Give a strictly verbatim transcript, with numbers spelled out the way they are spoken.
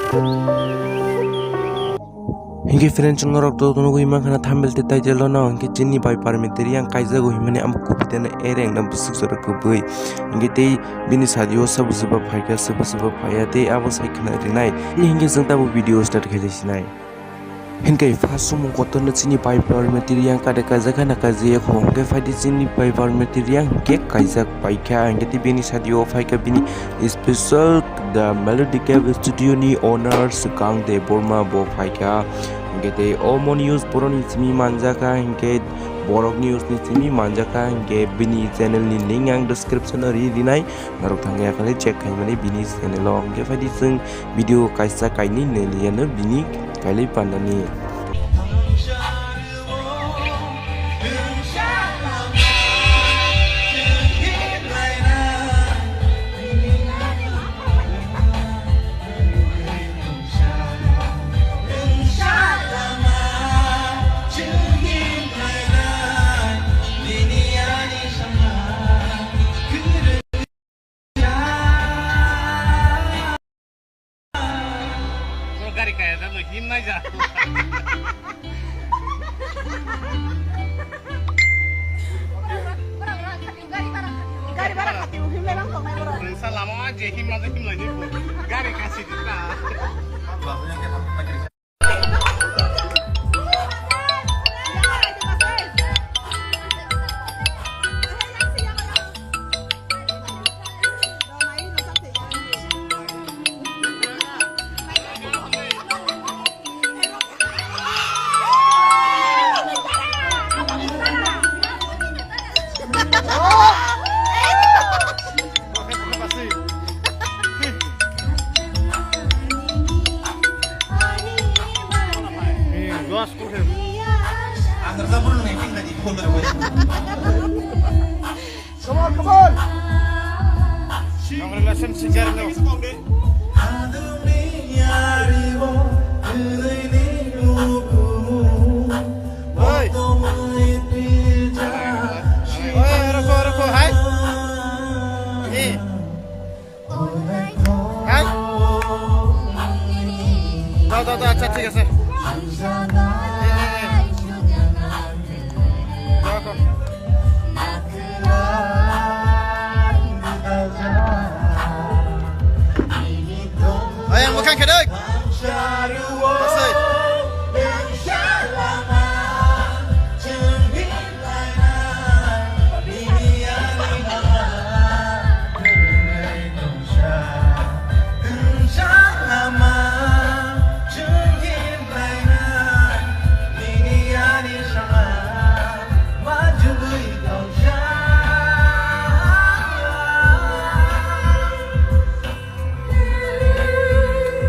Hinkhe friends, chwng norok to nugwi mankha na thumbnail tei title o no, hinkhe chini bai Parmit Reang kaijago hinmani amo kubui teno ereng na bwswk jora kubui. Hinkhe tei bini sadio sabo sabo phaikha, sabo sabo phaiya tei abo sai khna rinai. Hinkhe chwng tabuk video start khailai sinai. Hinkhe first sumung kotorno chini bai Parmit Reang kade kaijak khana kaijak ya kho, hinkhe phaidi chini bai Parmit Reang hinkhe kaijak paikha, hinkhe tei bini sadio phaikha bini special The Melody Cave Studio ni owner Swkang Debbarma bo phaikha. Hinkhe tei omo news borokni simi manjakha, hinkhe borok news ni simi manjakha, hinkhe bini channel ni link ang description o ri rinai, norok thangwi akhali check khaimani bini channel o. Hinkhe phaidi chwng video kaisa kainwi nailiyano bini kailai pandani. Bro, gari kaya da, lo him nai ja. Gari bara khati, him le nang tongnai bro. Sa lama je him ma je him lai ni. Gari kasi di ta. Come on, come on. Congratulations, singer no. Oi. Oi, rokho, rokho, hai. Ni. Hai. Dao, dao, dao, acha, thik ase. Ni, ni, ni. Rokho. Oi, ang mwkhang khe doi.